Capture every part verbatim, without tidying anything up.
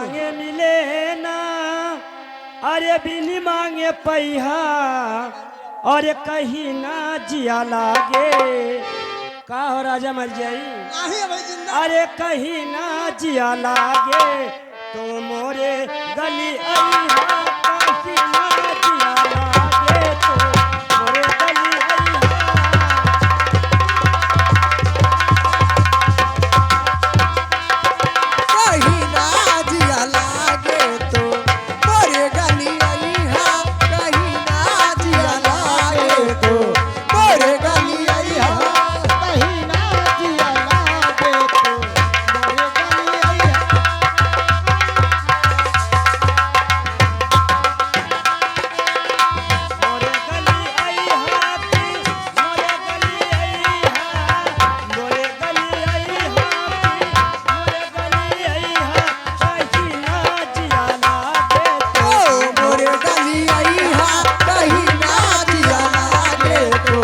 मांगे मिले ना, अरे बिन मांगे पैहा, अरे कहीं ना जिया लागे। का हो राजा मर जाई? नाही है भाई, जिंदा। अरे कहीं ना जिया लागे, तो मोरे गली अइहा, कहीं ना जिया लागे, तो मोरे गली अइहा। कहीं ना जिया लागे तो मोरे गली अइहा, कहीं ना जिया लागे तो मोरे गली अइहा। कहीं ना जिया लागे तो मोरे गली अइहा। मोरे गली अइहा, मोरे गली अइहा, मोरे गली अइहा, मोरे गली अइहा, कहीं ना जिया लागे तो। ओ, मोरे गली अइहा, कहीं ना जिया लागे तो।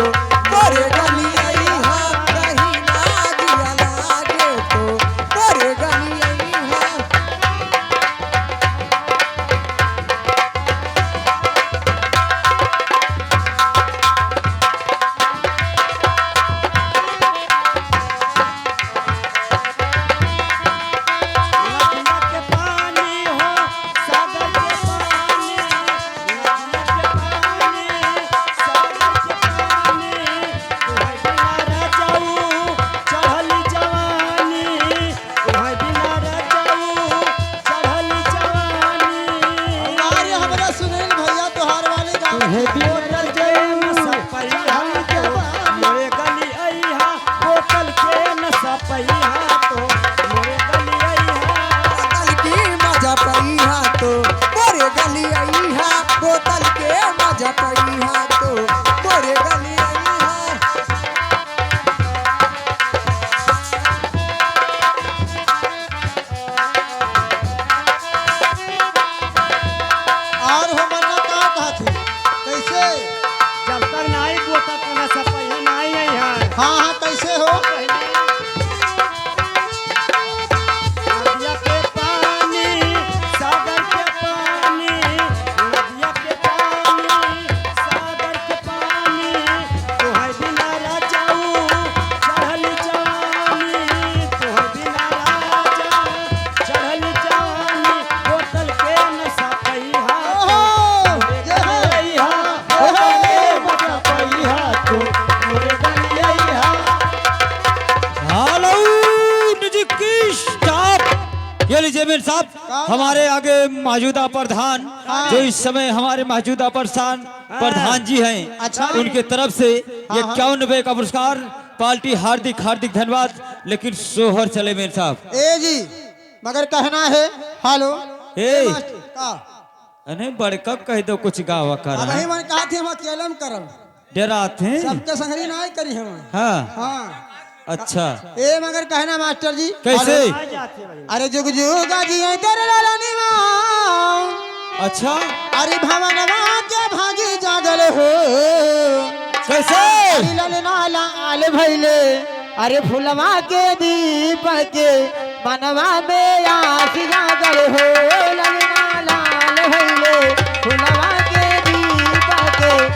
मोरे गली अइहा, कहीं ना जिया लागे तो। मोरे गली अइहा। नदिया के पानी हो, सागर के पानी, नदिया के पानी, सागर के पानी, तोहरे बिना रह जाऊ, चढ़ल जवानी, तोहरे बिना रह जाऊ, चढ़ल जवानी। अरे हमरा सुनील भैया तोहार वाली गाना। तोहरे बिना रह जाऊ, नशा पइहा तो, मोरे गली अइहा, बोतल के नशा पइहा तो, मोरे गली अइहा। बोतल के मजा पइहा तो, मोरे गली अइहा, बोतल के मजा पइहा तो, मोरे गली अइहा। और हो मन्ना का कहत है? कैसे? जब तक नाई बोता तना सब पहिले नाई आई है। हाँ, हाँ, कैसे हो? नदिया के पानी, सागर के पानी, नदिया के पानी, सागर के पानी, तोहरे बिना रह जाऊ, चढ़ल जवानी, तोहरे बिना रह जाऊ, चढ़ल जवानी, बोतल के नशा पइहा, ओहो, तोहरे गली अइहा, बोतल के नशा पइहा, तोहरे गली अइहा। Hello, music stop। ये लीजिए मेन साहब, का? हमारे आगे मौजूदा प्रधान, हाँ। जो इस समय हमारे मौजूदा प्रधान, हाँ। प्रधान जी हैं, अच्छा। उनके तरफ से हाँ, हाँ। इक्यावन रुपए का पुरस्कार, पार्टी हार्दिक, हार्दिक धन्यवाद। लेकिन सोहर चले मेन साहब। ए जी, मगर कहना है, hello, ए। ए मास्टर, का? अने बड़का कह दो कुछ गावा कर, अब हाँ? ही मन कहा थे हम अकेले में करब। डरात हैं? सबके संगरी नाई करी हम। हाँ। हाँ। अच्छा। ए मगर कहना मास्टर जी। कैसे? अरे, अरे जुग जुग जिए तेरे लालनवा। अच्छा। अरे भवनवा के भागी जागल हो। कैसे? अरे ललना लाल भइले। अरे फुलवा के दीप के मनवा में आस जागल हो।